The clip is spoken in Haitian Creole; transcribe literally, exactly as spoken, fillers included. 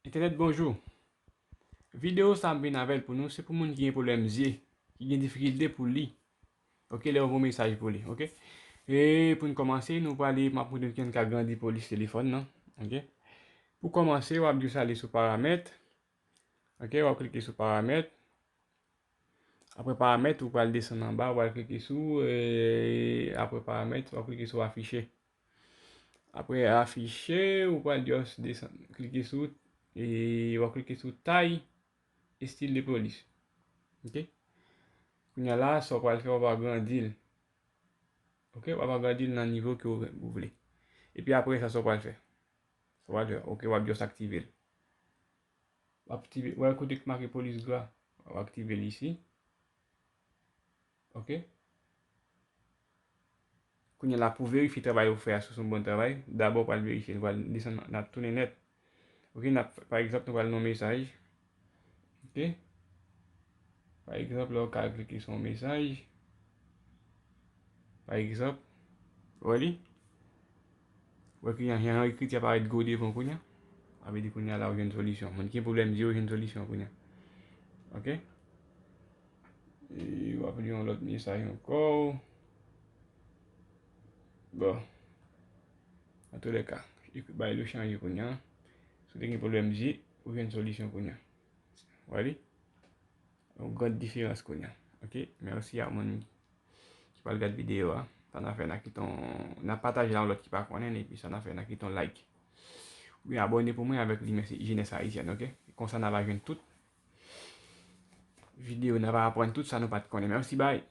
Entènèt, bonjou. Videyo sa m vin avè l pou nou, se pou moun ki gen pwoblèm zye, ki gen difikilte pou li. Ok, lè w voye mesaj pou li, ok? E pou n kòmanse, nou prale, m ap montre nou kijan n ka grandi polis telefòn nan, ok? Pou kòmanse, w ap jis ale sou paramèt, ok? W ap klike sou paramèt. Apre paramèt, ou pral desann anba, ou pral klike sou, e, apre paramèt, w ap klike sou afiche. Apre afiche, ou pral jis desann, klike sou, e, w ap klike sou tay, estil de polis. Ok? Kounye a la, sa w pral fè, w ap agrandi l. Ok? W ap agrandi l nan nivo ke w, ou vle. Epi apre sa, sa w pral fè? Sa w pral fè? Ok, w ap jis aktive l. W ap aktive, w wè kote k make polis gra. W ap aktive l isi. Ok? Kounye a la, pou verifye travay ou fè a, si se yon bon travay, dabò w pral verifye l, w pral desann, n ap tounen nèt. Ok, n ap, pa egzanp, nou pral nan mesaj. Ok? Pa egzanp, la w ka klike sou yon mesaj. Pa egzanp, wè li? Wè ki jan, jan ekriti a parèt gwo devan kounye a? Sa vle di kounye a la, ou jwenn solisyon. Moun ki gen pwoblèm zye, ou jwenn solisyon kounye a. Ok? E w ap li yon lòt mesaj ankò. Bon. Antoulèka, bay li chanje kounye a. Si w te gen pwoblèm zye, ou jwenn solisyon kounye a. Wè li? Yon gran diferans kounye a. Ok? Mèsi a moun ki pral gad videyo a. Sa n a fè, n a kite yon, n a pataje l a yon lòt ki pa konnen, epi sa n a fè, n a kite yon like. Oubyen abòne pou mwen avèk Limès Jenès Ayisyèn, ok? Konsa n a va jwenn tout videyo, n a va aprann tout sa nou pa t konnen. Mèsi, bay!